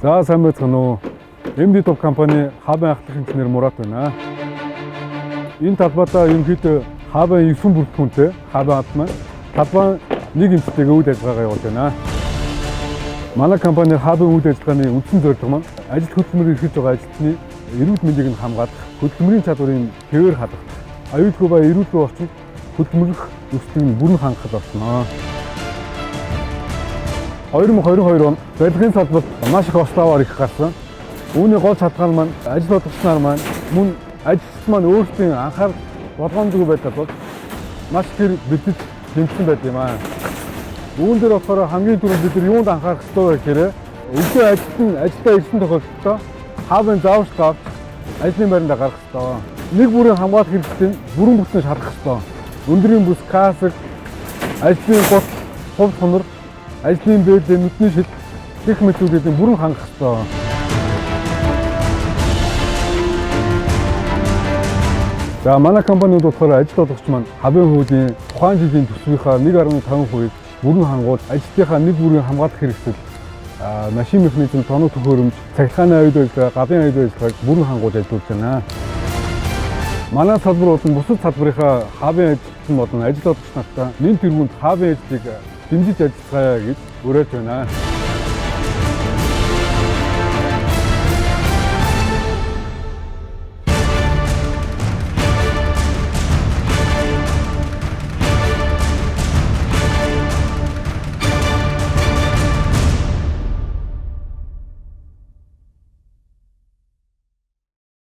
За, сайн байцгаана уу. MD Top компани хабын ахлах инженер Мурат байна. Энэ талбайдаа ерөнхийдөө хабын 9 бүрэлдэхүүнтэй хабын алт маань талбай нэг эмчтэйгээ үйл ажиллагаагаа явуулж байна. Манай компани хабын үйл ажиллагааны үндсэн зорилго маань ажил хөдөлмөр эрхэлж байгаа ажилтны эрүүл мэндийг нь хамгаалах, хөдөлмөрийн чадварыг хэвээр хадгалах, аюулгүй ба эрүүлгүй орчинд хөдөлмөрлөх нөхцөлийг нь бүрэн хангахад оршино. 2022 он барилгын салбарт маш их ославаар их гарсан. Үүний гол шалтгаан маань ажил олгогч нар маань мөн ажилчид маань өөрсдийн анхаарал болгоомжгүй байдлаар бол маш их бэлдэж хэмжсэн байт юм аа. Үүн дээр болохоор хамгийн түрүүнд бид нар юунд анхаарах ёстой вэ гэхээр өглөө ажилтан ажилдаа ирсэн тохиолдолд хаавын зааварчилгаа авч ажлын байранд гарах ёстой. Нэг бүрийн хамгаалах хэрэгцээний бүрэн бүтэн шалгах ёстой. Өндрийн бүс, каск, ажлын гут, хувь хунар, ажлын бээлий, нүдний шил гэх мэтүүдийг бүрэн хангах ёстой. За, манай компаниуд болохоор ажил олгогч маань хабын хуулийн тухайн жилийн төсвийнхаа 1.5%-ийг бүрэн хангуул ажилтныхаа нэг бүрийн хамгаалах хэрэгцэл, машин механизм, тоног төхөөрөмж, цахилгааны аюул ажиллагаа, гадын аюул ажиллагааг бүрэн хангуулж ажиллуулж байна. Манай салбар болон бусад салбарынхаа хабын ажилтан болон ажил олгогч нартаа нэн тэргуунд хабын ажлыг дэмжиж ажиллацгаая гэж уриалж байна.